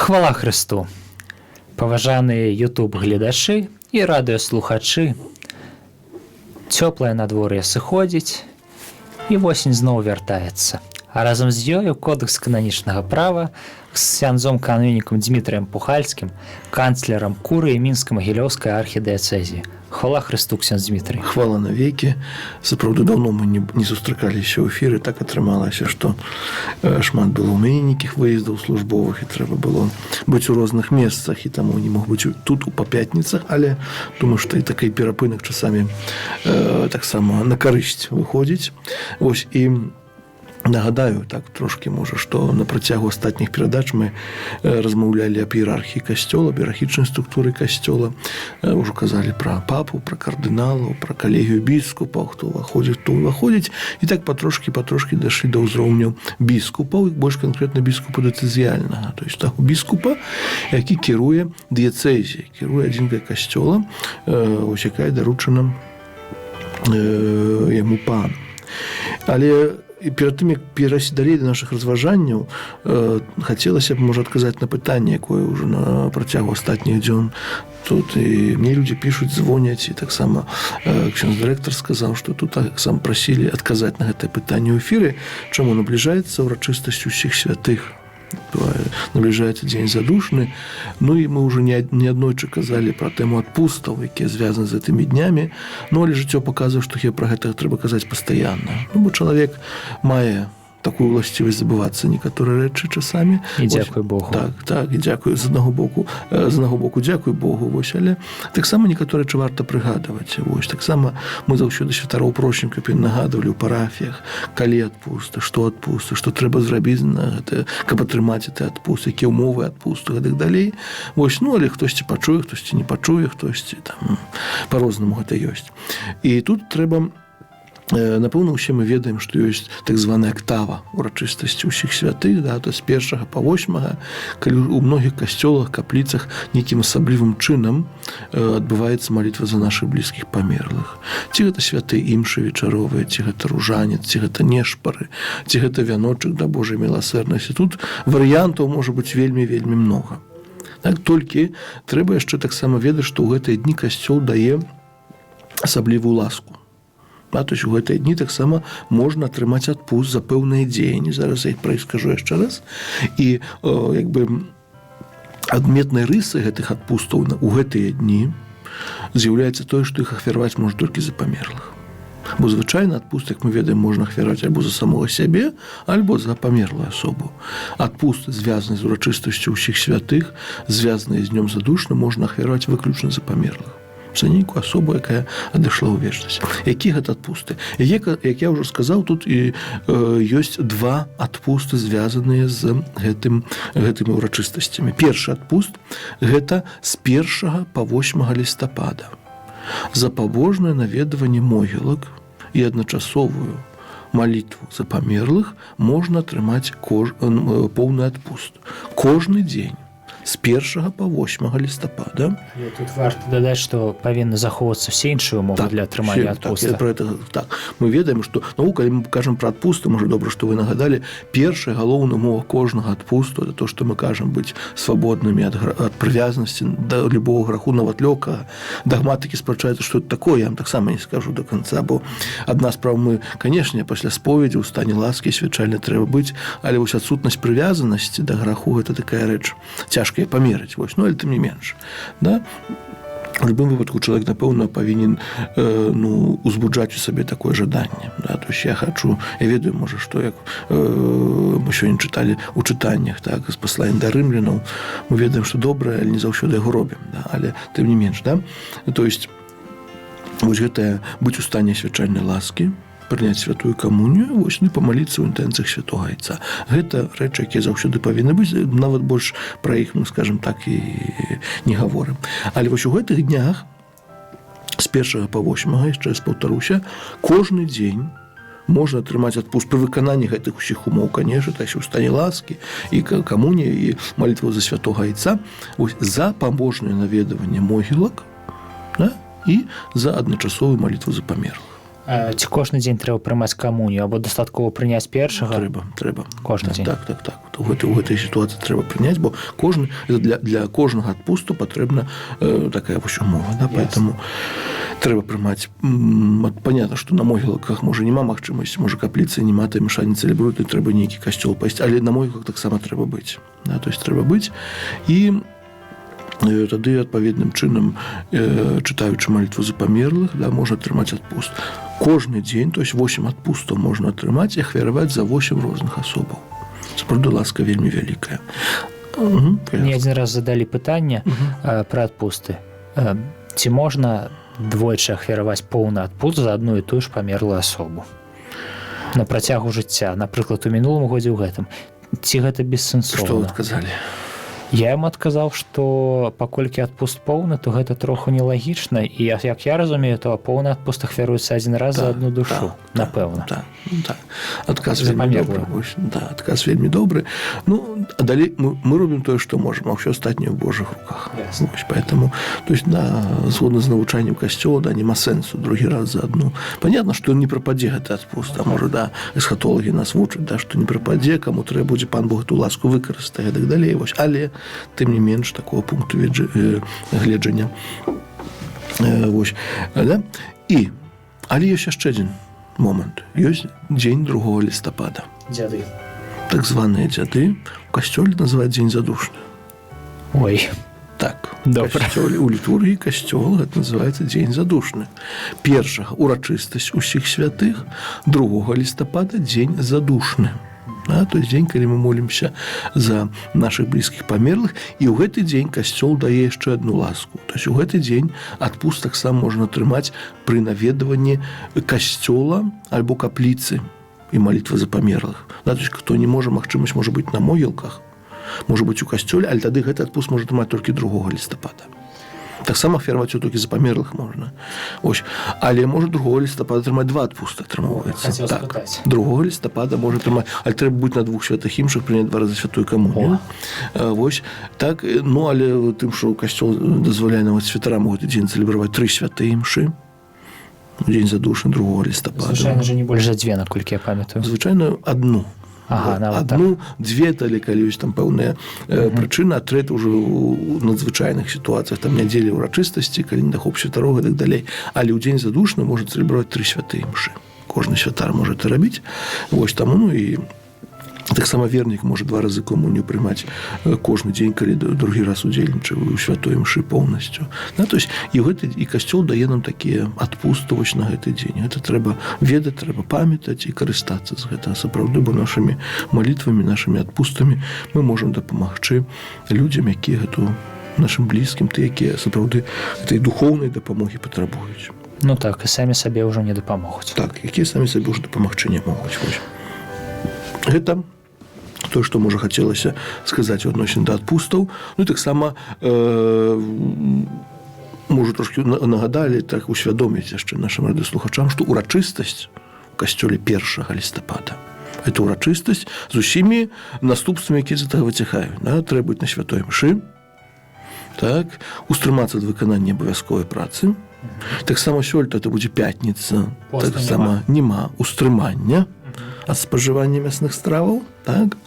Хвала Хрысту! Паважаныя YouTube гледачы і радыёслухачы. Цёплае надвор'е сыходзіць, і восень зноў вяртаецца. А разам з ёю Кодэкс кананічнага права з ксяндзом канонікам Дмітрыем Пухальскім, канцлерам курыі Мінска-Магілёўскай архідыяцэзіі. Хвала Хрысту, ксёндз Дмітрый. Хвала навекі. Сапраўды, даўно мы не сустракаліся ў эфіры. Так атрымалася, што шмат было ў мяне нейкіх выездаў службовых, і трэба было быць у розных месцах, і таму не мог быць тут па пятніцах, але думаю, што і такі перапынак часамі таксама на карысць выходзіць. Вось, і нагадаю так трошкі можа, што на працягу астатніх перадач мы размаўлялі аб іерархіі касцёла, іерархічнай структуры касцёла, ўжо казалі пра папу, пра кардыналаў, пра калегію біскупаў, хто ўваходзіць, хто ўваходзіць, і так патрошкі патрошкі дайшлі да ўзроўню біскупаў, больш канкрэтна біскупа дыяцэзіяльнага, то есть таго біскупа, які кіруе дыяцэзіяй, кіруе адзінкай касцёла, ось, якая даручана яму Панам. Але і перад тым, як перайсці далей да нашых разважанняў, хацелася б, можа, адказаць на пытанне, якое ўжо на працягу астатніх дзён тут і мне людзі пішуць, звоняць, і таксама ксёндз дырэктар сказаў, што тут сам прасілі адказаць на гэтае пытанне ў эфіры, чаму набліжаецца ўрачыстасць Усіх святых, набліжаецца Дзень задушны. Ну і мы ўжо не аднойчы казалі пра тэму адпустаў, якія звязаны з гэтымі днямі. Ну, але жыццё паказвае, што пра гэта трэба казаць пастаянна, ну, бо чалавек мае такую уласцівасць забывацца некаторыя рэчы часамі. І дзякуй Богу. Так, і дзякую з аднаго боку дзякуй Богу, вось, але таксама некаторыя рэчы варта прыгадваць. Вось, таксама мы заўсёды святароў просім, каб яны нагадвалі ў парафіях, калі адпусты, што адпусты, што трэба зрабіць на гэта, каб атрымаць гэты адпуст, якія ўмовы адпусту, гэтак далей. Вось, ну, але хтосьці пачуе, хтосьці не пачуе, хтосьці там, по-рознаму гэта ёсць. І тут трэба, напэўна, усе мы ведаем, што ёсць так званая актава урачыстасці Ўсіх святых, да, то з 1 па 8, калі у многіх касцёлах, капліцах нейкім асаблівым чынам адбываецца малітва за нашых блізкіх памерлых. Ці гэта святыя імшы вечаровыя, ці гэта ружанец, ці гэта нешпары, ці гэта вяночак да Божай міласэрнасці. Тут варыянтаў можа быць вельмі, вельмі многа. Так, толькі трэба яшчэ таксама ведаць, што ў гэтыя дні касцёл дае асаблівую ласку. Да, то есть у гэтыя дні таксама можна атрымаць адпуст за пэўныя дзеянні. Зараз я іх пра іх скажу яшчэ раз. І як бы адметнай рысы гэтых адпустаў у гэтыя дні з'яўляецца тое, што іх ахвяраваць можна толькі за памерлых. Бо звычайна адпуст, як мы ведаем, можна ахвяраваць альбо за самога сябе, альбо за памерлую асобу. Адпуст, звязаны з урачыстасцю Ўсіх святых, звязаны з Днём задушным, можна ахвяраваць выключна за памерлых, за нейкую асобу, якая адышла ў вечнасць. Які гэта адпусты? Як я ўжо сказаў, тут і ёсць два адпусты, звязаныя з гэтымі ўрачыстасцямі. Першы адпуст — гэта з 1 па 8 лістапада. За пабожнае наведванне могілак і адначасовую малітву за памерлых можна атрымаць поўны адпуст кожны дзень з 1 па 8 лістапада. Але тут варта дадаць, што павінны захоўвацца все іншыя умовы для атрымання все, так, адпуста. Я про это, так, мы ведаем, что, ну, калі мы кажам про адпусты, можа, добра, што вы нагадалі, першая галоўная умова кожнага адпусту — это то, что мы кажам, быць свабоднымі ад прывязанасці да любого граху, нават лёгкага. Дагматыкі спрачаюцца, что это такое, я вам таксама не скажу до конца, бо адна справа, мы, конечно, пасля споведзі ў стане ласкі свячальна трэба быць, але вось адсутнасць прывязанасці да граху — гэта такая рэч, цяжкая памерыць, вось, ну, але тым не менш, да. У любым выпадку чалавек, напэўна, павінен ну, узбуджаць у сабе такое жаданне, да? То есть я хачу, я ведаю, можа, што як мы сёння чыталі у чытаннях, так, з Паслання да рымлянаў, мы ведаем, што добрае, але не заўсёды яго робім, да? Але тым не менш, да? То есть вось гэтае быць у стане свячальнай ласкі, прыняць святую камунію, вось, ну, і памаліцца ў інтэнцыях святого Айца. Гэта рэчы, якія заўсёды павінны быць, нават больш пра іх мы, скажем так, і не гаворым. Але вось у гэтых днях з 1 па 8, яшчэ раз паўтаруся, кожны дзень можна атрымаць адпуст пры выкананні гэтых усіх умоў, конечно, так, у стане ласкі і камунія, і малітву за святого Айца, вось, за пабожнае наведаванне могілак, да, і за адначасовую малітву за памерлых. Ці кожны дзень трэба прымаць камунію або дастаткова прыняць першага? Трэба. Кожны так, дзень. Так. У гэтай сітуацыі трэба прыняць, бо кожны это для кожнага адпусту патрэбна такая вось умова, да, поэтому трэба прымаць. Понятно, что на могілках можа няма магчымасці, можа, капліцы няма, там імша не цэлебруюць, і трэба нейкі касцёл пайсці, але на могілках таксама трэба быць, да, то есть трэба быць і тады адпаведным чынам, чытаючы малітву за памерлых, да, можна атрымаць адпуст кожны дзень, то есть 8 адпустаў можна атрымаць і ахвяраваць за 8 розных асобаў. Сапраўды ласка вельмі вялікая. Мне адзін раз задалі пытанне пра адпусты. Ці можна двойчы ахвяраваць поўны адпуст за адну і тую ж памерлую асобу на працягу жыцця, напрыклад, у мінулым годзе, ў гэтым? Ці гэта Што вы бессэнсоўна? адказалі? Я ім адказаў, што паколькі адпуст поўны, то гэта троху нелагічна, і як я разумею, то поўны адпуст ахвяруецца адзін раз за одну душу, напэўна. Так. Адказ За вельмі памерлую. добры. Вось, да, адказ вельмі добры. Ну, а далей мы робім тое, што можам, а ўсё астатняе ў Божых руках. Вось, поэтому, то есть, да, згодна з навучаннем касцёла, да, няма сэнсу другі раз за одну. Понятно, што ён не прападзе, гэты адпуст, а можа, да, эсхатолагі нас вучаць, да, што не прападзе, каму трэба будзе, пан Бог эту ласку выкарыстае і так далей. Вось, але тым не менш такого пункту гледжання. Вось, да? І але ёсць яшчэ адзін момант. Ёсць дзень 2 лістапада. Дзяды. Так званыя дзяды, у касцёле называюць дзень задушны. Ой. Так. Добра. Касцёле, у літургіі касцёла гэта называецца дзень задушны. Першага урачыстасць усіх святых, 2 лістапада дзень задушны. Да, то есть дзень, калі мы молімся за нашых блізкіх памерлых, і ў гэты дзень касцёл дае яшчэ одну ласку. То есть у гэты дзень адпуст таксама можна атрымаць пры наведванні касцёла альбо капліцы і малітва за памерлых. Да, то есть хто не можа, магчымасць, можа быць на могілках, можа быць у касцёле, але тады гэты адпуст можа атрымаць толькі 2 лістапада. Таксама ахвяраваць толькі за памерлых можна. Ось. Але можа 2 лістапада атрымаць два адпуста, атрымоўваецца. Хацеў Так. спытаць. 2 лістапада можа атрымаць, але трэба быць на двух святых імшах, прыняць два разы святую камунію. Вось так, ну, але тым, што касцёл дазваляе нават святарам у гэты дзень цэлебраваць тры святыя імшы. Дзень задушны 2 лістапада. Звычайна же не больш за дзве, наколькі я памятаю. Звычайна одну. Ага, нават так. Одну, дзве, але калі ёсць там пэўная прычына, а трэта ўжо ў надзвычайных сітуацыях, там нядзелі ўрачыстасці, калі недахоп святароў і так далей. Але ў дзень задушны можа цэлебраваць тры святыя імшы. Кожны святар можа это рабіць. Вось таму, ну і таксама вернік можа два разы камунію прымаць кожны дзень, калі другі раз удзельнічае ў святой імшы поўнасцю. Да, то есть і гэты і касцёл дае нам такія адпусты вось на гэты дзень. Гэта трэба ведаць, трэба памятаць і карыстацца з гэтага сапраўды, бо нашымі малітвамі, нашымі адпустамі мы можам дапамагчы людзям, якія гэту, нашым блізкім, ты, якія сапраўды этой духоўнай дапамогі патрабуюць. Ну так, і самі сабе ўжо не дапамогуць. Так, якія самі сабе ўжо дапамагчы не могуць. Вось. Гэта тое, што можа хацелася сказаць у адносін да адпустаў. Ну і таксама можа трошкі нагадалі, так усвядоміць яшчэ нашым радыёслухачам, што урачыстасць у касцёле 1 лістапада — это урачыстасць з усімі наступствамі, якія з гэтага выцякаюць. Да? Трэба быць на святой мшы, так, устрымацца ад выканання абавязковай працы. Таксама сёлета это будзе пятніца, Посту таксама няма устрымання ад спажывання мясных страваў, так.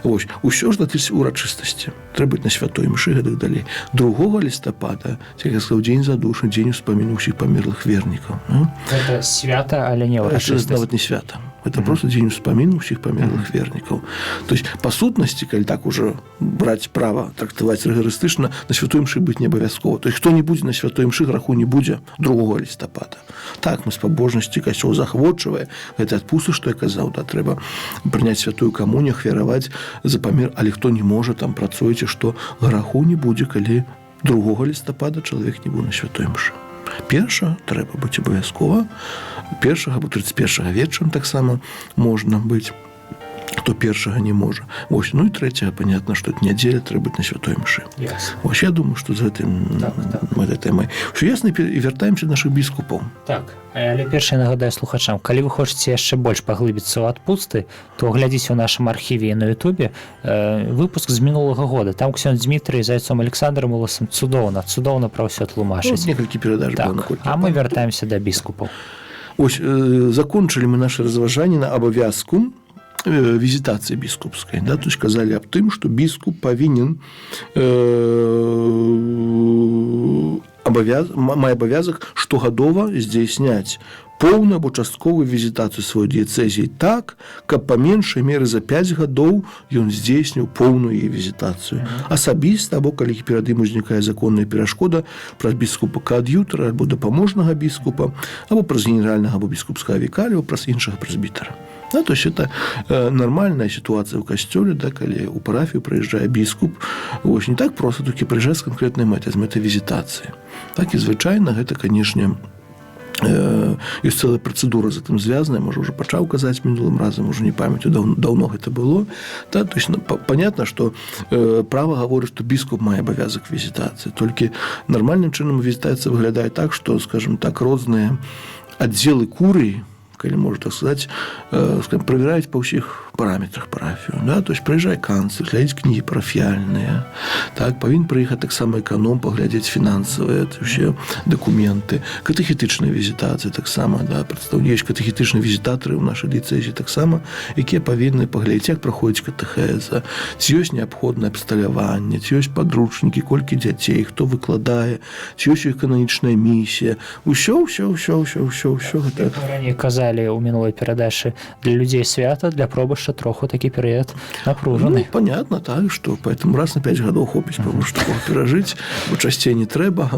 Вось усё ж датычыць урачыстасці, трэба быць на святой мшы, гэтак далей. 2 лістапада, як я сказаў, дзень задушны, дзень успаміну ўсіх памерлых вернікаў, ну? Гэта свята, але не Это ўрачыстасць. нават не свята. Это просто дзень успаміну ўсіх памерлых вернікаў. То есть па сутнасці, калі так уже браць права трактаваць рыгарыстычна, на святой імшы быць не абавязкова. То есть хто не будзе на святой імшы, граху не будзе 2 лістапада. Так, мы з пабожнасці, касцёл заахвочвае гэты адпусты, што я казаў, да, трэба прыняць святую камунію, ахвяраваць за памер, але хто не можа, там працуеце, што граху не будзе, калі 2 лістапада чалавек не быў на святой імшы. Першага трэба быць абавязкова, першага або 31 вечарам таксама можна быць, хто першага не можа. Вось, ну і трэцяга, понятно, што это нядзеля, трэба быць на святой імшы. Вось я думаю, што з гэтым Так. гэтай тэмай всё ясна, і вяртаемся да нашых біскупаў. Так, але першае нагадаю слухачам, калі вы хочаце яшчэ больш паглыбіцца ў адпусты, то глядзіце ў нашым архіве на Ютубе выпуск з мінулага года. Там ксёндз Дмітрый з айцом Александром Уласам цудоўна, цудоўна пра ўсё Ну, тлумачыць. некалькі перадач было, Так, наколькі а я мы памятаю. вяртаемся да біскупаў. Ось закончылі мы наше разважанне на абавязку візітацыі біскупскай, да? То есть казалі аб тым, што біскуп павінен мае абавязак штогадова здзяйсняць поўную або частковую візітацыю сваёй дыяцэзіі так, каб па меншай меры за 5 гадоў ён здзейсніў поўную яе візітацыю. Асабіста або, калі перад ім узнікае законная перашкода, праз біскупа каад'ютара альбо дапаможнага біскупа, або праз генеральнага або біскупскага вікарыя, праз іншага прэзбітара. Да, то есть это нормальная ситуация ў касцёле, да, калі у парафію прыязджае біскуп, вось, не так просто, толькі прыязджае з канкрэтнай мэтай, з мэтай візітацыі. Так, і звычайна гэта, канешне, ёсць цэлая працэдура з гэтым звязаная, можа, уже пачаў казаць мінулым разам, уже не памятаю, даўно, даўно гэта было. Да, то есть, ну, понятно, что права гаворыць, што біскуп мае абавязак візітацыі, толькі нармальным чынам візітацыя выглядае так, што, скажем так, розныя аддзелы курыі, калі можна так сказать, скажем, правяраюць па ўсіх параметрах парафію. Да? То есть прыязджае канцлер, глядзіць кнігі парафіяльныя. Так, павінен прыехаць таксама эканом, паглядзець фінансавыя ўсе дакументы. Катэхетычная візітацыя таксама, да, прадстаўні, ёсць катэхетычныя візітатары ў нашай дыяцэзіі таксама, якія павінны паглядзець, як праходзіць катэхеза, ці ёсць неабходнае абсталяванне, ці ёсць падручнікі, колькі дзяцей, хто выкладае, ці ёсць у іх кананічная місія. Усё, ўсё, ўсё, ўсё, ўсё, ўсё гэта. Як мы раней казалі ў мінулай перадачы, для людзей свята, для пробашча троху такі перыяд напружаны. Ну, понятно, так, что поэтому раз на 5 гадоў хопіць пробашчу такого перажыць, бо часцей не трэба.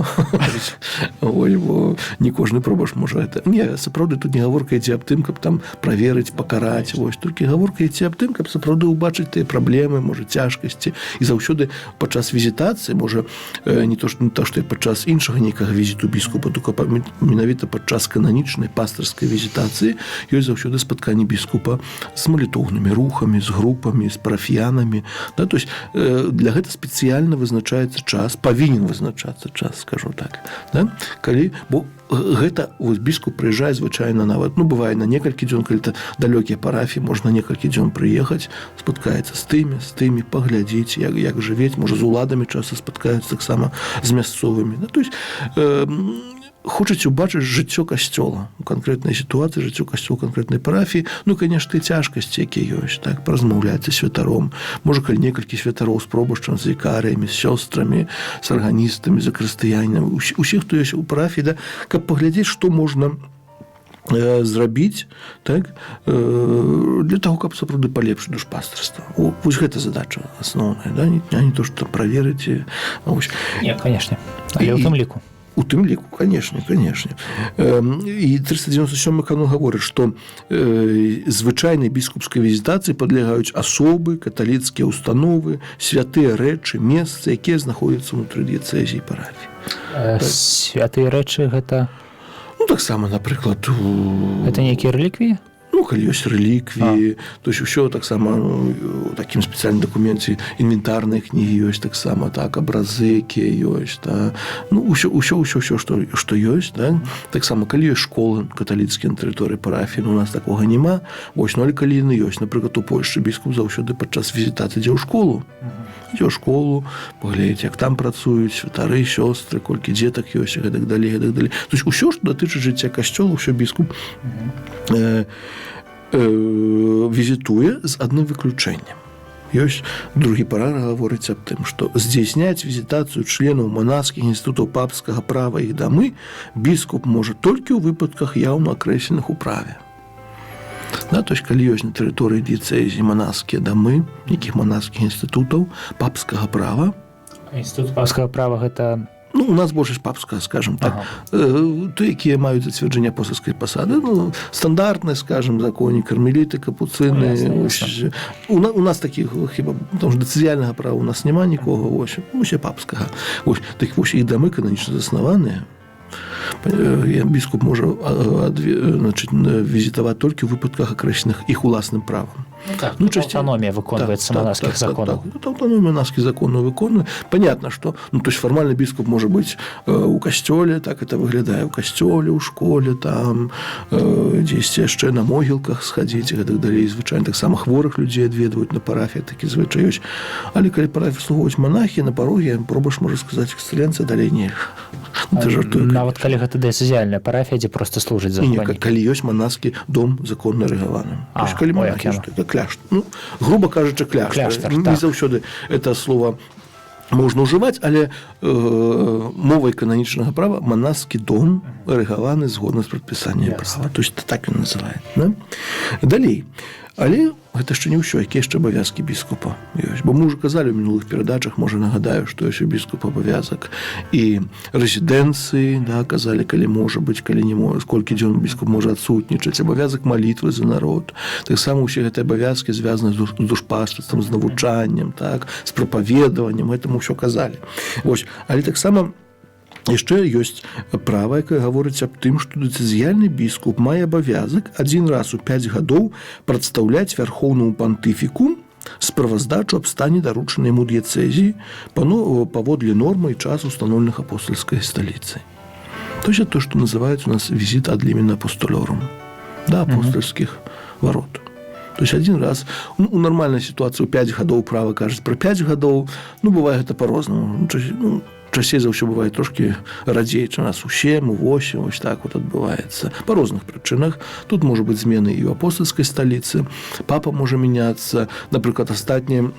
Ой, бо не кожны пробашч можа это. Не, сапраўды тут не гаворка ідзе аб тым, каб там праверыць, пакараць, вось, толькі гаворка ідзе аб тым, каб сапраўды ўбачыць тыя праблемы, можа, цяжкасці. І заўсёды падчас візітацыі, можа, не то, што не то, што і падчас іншага нейкага візіту біскупа, только менавіта падчас кананічнай пастырскай візітацыі ёсць заўсёды спатканне біскупа з малітоўнымі рухамі, з групамі, з парафіянамі. Да, то есть для гэта спецыяльна вызначаецца час, павінен вызначацца час, скажу так. Да? Калі, бо гэта вось біскуп прыязджае звычайна нават, ну, бывае, на некалькі дзён, калі это далёкія парафіі, можна некалькі дзён прыехаць, спаткаецца з тымі, паглядзець, як жывець, можа, з уладамі часам спаткаюцца таксама, з мясцовымі. Да? То есть хочуць убачыць жыццё касцёла у канкрэтнай сітуацыі, жыццё касцёла канкрэтнай парафіі, ну, конечно, цяжкасці, якія ёсць, так, паразмаўляць са святаром, можа, калі некалькі святароў, з пробашчам, з вікарыямі, з сёстрамі, з арганістамі, з крыстыянам, усіх, хто ёсць у парафіі, да, каб паглядзець, што можна зрабіць, так, для того, каб сапраўды палепшыць душпастырства. Вось гэта задача асноўная, да? Не то что праверыць. Ось. Не, конечно, але ў тым ліку. У тым ліку, конечно. І 397 канон гаворыць, што звычайнай біскупскай візітацыі падлягаюць асобы, каталіцкія установы, святыя рэчы, месцы, якія знаходзяцца ўнутры дыяцэзіі, парафіі. Святыя рэчы — гэта Ну, таксама, напрыклад, это нейкія рэліквіі? Ну, калі ёсць рэліквіі, то есть усё таксама, ну, у такім спецыяльным дакуменце інвентарныя кнігі ёсць таксама, так, абразы, якія ёсць, да. Ну, ўсё, ўсё, ўсё, ўсё, што ёсць, да. Таксама, калі ёсць школы каталіцкія на тэрыторыі парафіі, ну, у нас такога няма, вось, ну, але калі яны ёсць, напрыклад, у Польшчы біскуп заўсёды падчас візітацыі ідзе ў школу, паглядзець, як там працуюць святары, сёстры, колькі дзетак ёсць і гэтак далей, гэтак далей. То есть усё, што датычыць жыцця касцёла, ўсё біскуп візітуе, з адным выключэннем. Ёсць другі параграф, гаворыць аб тым, што здзяйсняць візітацыю членаў манаскіх інстытутаў папскага права, іх дамы, біскуп можа толькі ў выпадках, яўна акрэсленых у праве. Да, то есть калі ёсць на тэрыторыі дыяцэзіі манаскія дамы нейкіх манаскіх інстытутаў папскага права. Інстытут папскага права — гэта Ну, у нас большасць папскага, скажем так. Тыя, якія маюць зацвярджэнне апостальскай пасады, ну, стандартны, скажем, законе, кармеліты, капуцыны. Ну, ясна, Ось, у нас такіх хіба, потому что дыяцэзіяльнага права у нас няма нікога, ось, усе папскага. Ось, так вось, іх дамы кананічна заснаваныя. Біскуп можа значит, візітаваць толькі ў выпадках, акрэсленых іх уласным правам. Ну, так, Ну, тут аўтаномія выконваецца манаскіх законаў. Так. Тут аўтаномія манаскіх законаў выконвае. Понятно, что, ну, то есть фармальна біскуп можа быць у касцёле, так это выглядае, у касцёле, у школе, там, дзесьці яшчэ на могілках схадзіць і гэтак далей. Звычайна таксама хворых людзей адведваюць на парафіях, такі звычай ёсць. Але калі парафію обслугоўваюць манахі, на пароге пробашч можа сказаць: «Эксцэленцыя, далей нельга». Ну, ты жартую. Нават калі гэта гэта дыяцэзіяльная парафія, дзе просто служыць Не, законнік. Калі ёсць манаскі дом законна рэгаваны. А, Калі о, монахі, як што это кляштар. Ну, грубо кажучы, кляштар. Кляштар, Не так. заўсёды это слово можна ўжываць, але мовай кананічнага права манаскі дом, рэгаваны згодна з прадпісаннем права. То есть так ён называе. Да? Далей. Але гэта яшчэ не ўсё, якія яшчэ абавязкі біскупа ёсць. Бо мы ўжо казалі ў мінулых перадачах, можа, нагадаю, што ёсць у біскупа абавязак і рэзідэнцыі, да, казалі, калі можа быць, калі не можа, колькі дзён біскуп можа адсутнічаць, абавязак малітвы за народ. Таксама ўсе гэтыя абавязкі звязаны з душпастарствам, з навучаннем, так, з прапаведаваннем, гэтаму ўсё казалі. Вось, але таксама яшчэ ёсць права, якое гаворыць аб тым, што дыяцэзіяльны біскуп мае абавязак адзін раз у 5 гадоў прадстаўляць вярхоўнаму пантыфіку справаздачу аб стане даручанай яму дыяцэзіі паводле нормы і часу, установленых апостальскай сталіцай. То есть это то, что называется у нас визит ad limina apostolorum, да, апостольских ворот. То есть один раз, ну, у нармальнай сітуацыі ў 5 гадоў, права кажуць пра 5 гадоў, ну, бывае гэта по-рознаму. Ну, часцей за ўсё бывае трошкі радзей, чым нас у 7, у 8, вось так вот адбываецца. Па розных прычынах. Тут можа быць змены і ў апостальскай сталіцы, папа можа мяняцца, напрыклад, астатнія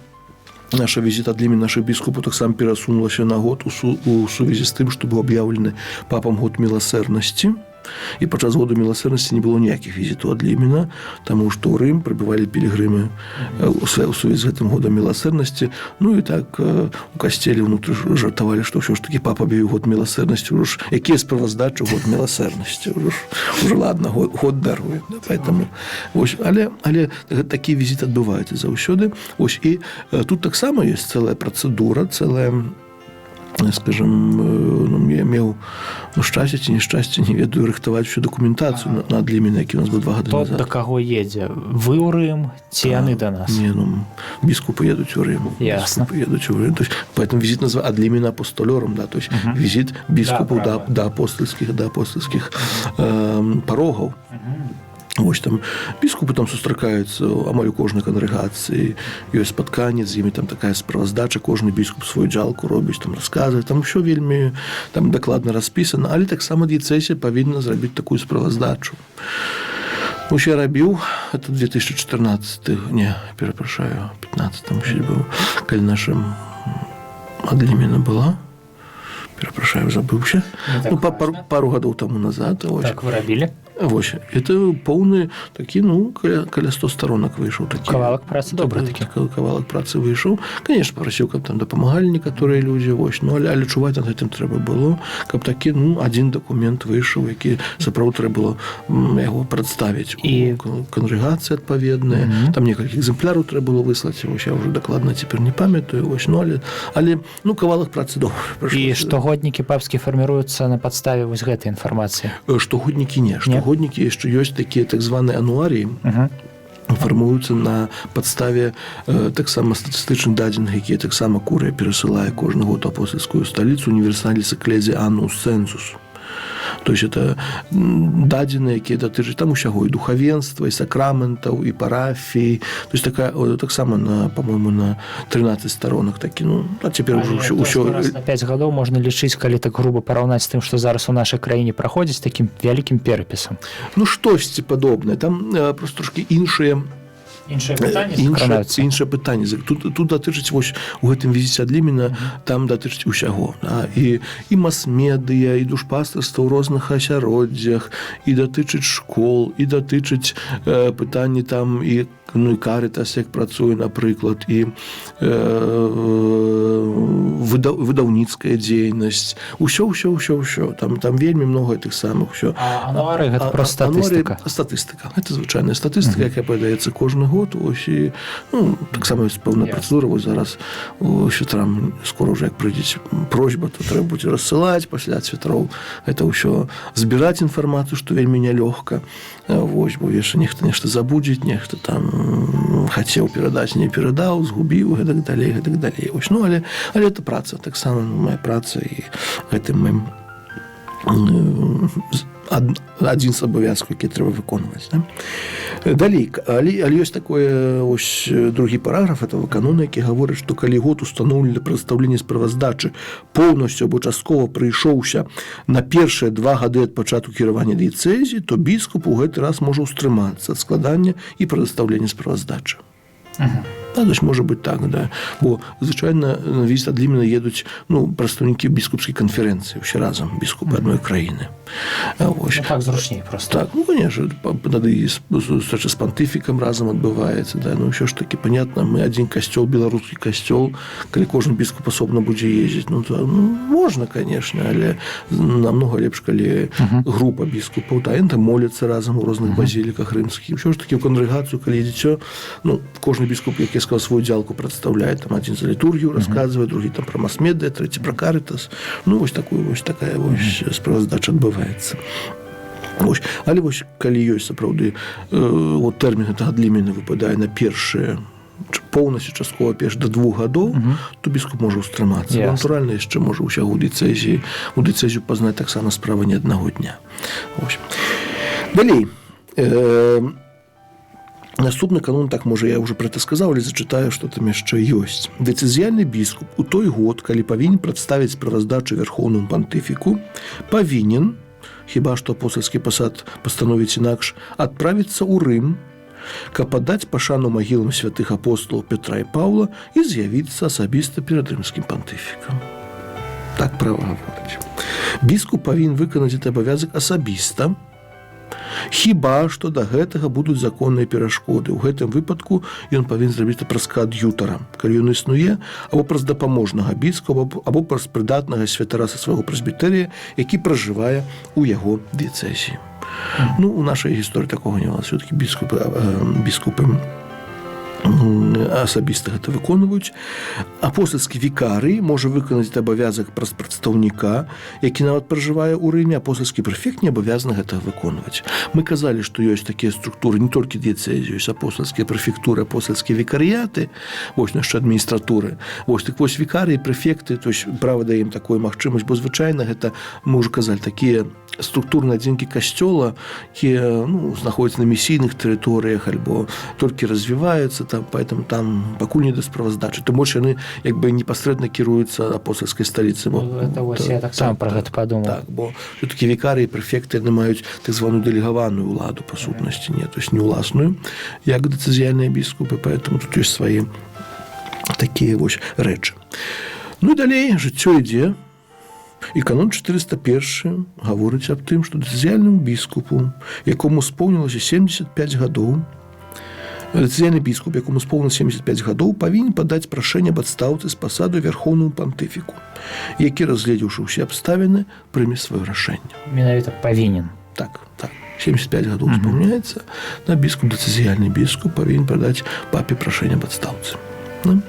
наша візіт ад limina нашых біскупаў таксама перасунулася на год у сувязі з тым, што быў аб'яўлены папам год міласэрнасці. І падчас году міласэрнасці не было ніякіх візітаў ад limina, таму што ў Рым прыбывалі пілігрымы у сувязі з гэтым годам міласэрнасці. Ну і так у касцеле ўнутры жартавалі, што ўсё ж такі папа аб'явіў год міласэрнасці, ўжо ж якія справаздачы год міласэрнасці, ўжо ж, уже ладно, год даруе. Да, поэтому, вось, але такі візіт адбываецца заўсёды. Вось, і тут таксама ёсць цэлая працэдура, цэлая, скажем, ну, я меў, ну, шчасце ці нешчасце, не ведаю, рыхтаваць всю дакументацыю на ad limina, які у нас быў 2 гады Хто назад. да каго едзе? Вы ў Рым ці яны да нас? Не, ну, біскупы едуць у Рым. Ясно. Біскупы едуць у Рым. То есть, поэтому визит называют ad limina apostolorum, да, то есть визит біскупаў Да, да, правда. да апостальскіх парогаў. Вось там біскупы там сустракаюцца амаль у кожнай кангрэгацыі, ёсць спатканне з імі, там такая справаздача, кожны біскуп сваю дзялку робіць, там расказвае, там ўсё вельмі там дакладна распісана, але таксама дыяцэзія павінна зрабіць такую справаздачу. Вось я рабіў это 2014, не, перапрашаю, 15 мусіць быў, калі нашым ad limina была, перапрашаю, забыўся. Не так Ну, важна. пару гадоў таму назад, вось. Так, вы рабілі? Вось, это поўны такі, ну, каля 100 сторонак выйшаў такі. Кавалак працы добры такі. Кавалак працы выйшаў. Конечно, папрасіў, каб там дапамагалі некаторыя людзі, вось, ну, але чуваць над гэтым трэба было, каб такі, ну, адзін дакумент выйшаў, які сапраўды трэба было яго прадставіць у кангрэгацыі адпаведныя. Там некалькі экземпляраў трэба было выслаць, вось, я ўжо дакладна цяпер не памятаю, вось, ну, але, ну, кавалак працы добры. І штогоднікі папскі фарміруюцца на падставе вось гэтай інфармацыі? Штогоднікі не. Штогоднікі яшчэ ёсць такія так званыя ануаріі, фармуюцца на падставе таксама статыстычных дадзеных, якія таксама курыя перасылае кожны год апостальскую сталіцу, Universalis Ecclesiae Annuus Census. То есть это дадзеныя, якія датычаць там усяго, і духавенства, і сакраментаў, і парафій. То есть такая таксама на, по-моему, на 13 сторонах такі, ну, а цяпер ўжо Але ўсё, то, ўсё што раз на 5 гадоў можна лічыць, калі так груба параўнаць з тым, што зараз у нашай краіне праходзіць, такім вялікім перапісам. Ну, штосьці падобнае там, просто трошки іншыя Іншае пытанне іншае закранаюцца. Іншае пытанне тут датычыць, вось у гэтым візіце ad limina там датычыць усяго, да? І мас-медыя, і душпастарства ў розных асяроддзях, і датычыць школ, і датычыць пытанні там і, ну, і Карытас як працуе, напрыклад, і выдаўніцкая дзейнасць, усё, ўсё, ўсё, ўсё там вельмі много тых самых ўсё. А ануары гэта просто статыстыка? Статыстыка, это звычайная статыстыка, якая падаецца кожны год, ось, і, ну, таксама ёсць пэўная працэдура. Вось зараз святарам скоро ўжо, як прыйдзе просьба, то трэба будзе рассылаць пасля святароў это ўсё, збіраць інфармацыю, што вельмі нялёгка. Вось, бо яшчэ нехта нешта забудзець, нехта там хацеў перадаць, не перадаў, згубіў, гэтак далей, гэтак далей. Ось, ну, але это праца таксама, ну, моя праца, і гэтым мы адзін з абавязкаў, які трэба выконваць, да? Далей, але ёсць такое ось другі параграф этого канона, які гаворыць, што калі год, устаноўлены прадстаўленне справаздачы, поўнасцю або часткова прыйшоўся на першыя 2 гады ад пачатку кіравання дыяцэзіі, то біскуп у гэты раз можа ўстрымацца ад складання і прадастаўлення справаздачы. Да, то есть можа быть так, да. Бо звычайна на візіт ad limina едуць, ну, прадстаўнікі біскупскай канферэнцыі, усе разам біскупы адной краіны. Вось. Ну, так зручней просто. Так, ну, конечно, тады і сустрэча з пантыфікам разам адбываецца, да. Ну, ўсё ж таки понятно, мы адзін касцёл, беларускі касцёл, калі кожны біскуп асобна будзе ездзіць, ну, то, ну, можна, конечно, але намного лепш, калі група біскупаў, да, яны там моляцца разам у розных базіліках рымскіх. Ўсё ж таки ў кангрэгацыю, калі едзеце, ну, кожны біскуп, як я сказал, сваю дзялку прадстаўляе, там адзін за літургію расказвае, другі там пра мас-медыа, трэці пра карытас. Ну, вось такую вось такая вось справаздача адбываецца. Вось. Але вось калі ёсць сапраўды вот тэрмін гэтага ad limina выпадае на першыя поўнасцю, часткова перш да 2 гадоў, то біскуп можа ўстрымацца. Натуральна, яшчэ можа ўсяго у дыцэзію пазнаць таксама справа не аднаго дня. Вось. Далей. Наступны канон, так, можа, я уже про это сказаў, але зачытаю, што там яшчэ ёсць. Дыяцэзіяльны біскуп у той год, калі павінен прадставіць справаздачу вярхоўнаму пантыфіку, павінен, хіба што апостальскі пасад пастановіць інакш, адправіцца ў Рым, каб падаць пашану магілам святых апостолаў Петра і Паўла і з'явіцца асабіста перад рымскім пантыфікам. Так права гаворыць. Біскуп павінен выканаць гэты абавязак асабіста, хіба што да гэтага будуць законныя перашкоды. У гэтым выпадку ён павінен зрабіць это праз каад'ютара, калі ён існуе, або праз дапаможнага біскупа, або праз прыдатнага святара са свайго прэзбітэрія, які пражывае ў яго дыяцэзіі. Ну, у нашай гісторыі такога не было. Все-таки біскупы асабіста гэта выконваюць. Апостальскі вікарый можа выканаць абавязак праз прадстаўніка, які нават пражывае ў Рыме, апостальскі прэфект не абавязаны гэтага выконваць. Мы казалі, што ёсць такія структуры, не толькі дыяцэзію, ёсць апостальскія прэфектуры, апостальскія вікарыяты, вось яшчэ адміністратуры. Вось, так вось, вікарыі, прэфекты, то есть права дае ім такую магчымасць, бо звычайна гэта, мы уже казалі, такія структурныя адзінкі касцёла, якія, ну, знаходзяцца на місійных тэрыторыях альбо толькі развіваюцца там, поэтому там пакуль не да справаздачы, то больш яны як бы непасрэдна кіруюцца апостальскай сталіцы, бо Ну, это вось я таксама пра гэта падумаў. Так, бо все-таки вікары і прэфекты, яны маюць так званую дэлегаваную ўладу, па сутнасці, не, то есть не ўласную, як дыяцэзіяльныя біскупы, поэтому тут ёсць свае такія вось рэчы. Ну і далей жыццё ідзе. І канон 401 гаворыць аб тым, што дыяцэзіяльнаму біскупу, якому споўнілася 75 гадоў, дыяцэзіяльны біскуп, якому споўнілася 75 гадоў, павінен падаць прашэнне аб адстаўцы з пасаду вярхоўнаму пантыфіку, які, разгледзеўшы ўсе абставіны, прыме сваё рашэнне. Менавіта павінен. Так. 75 гадоў спаўняецца, на біскуп, дыяцэзіяльны біскуп павінен падаць папе прашэнне аб адстаўцы. Да?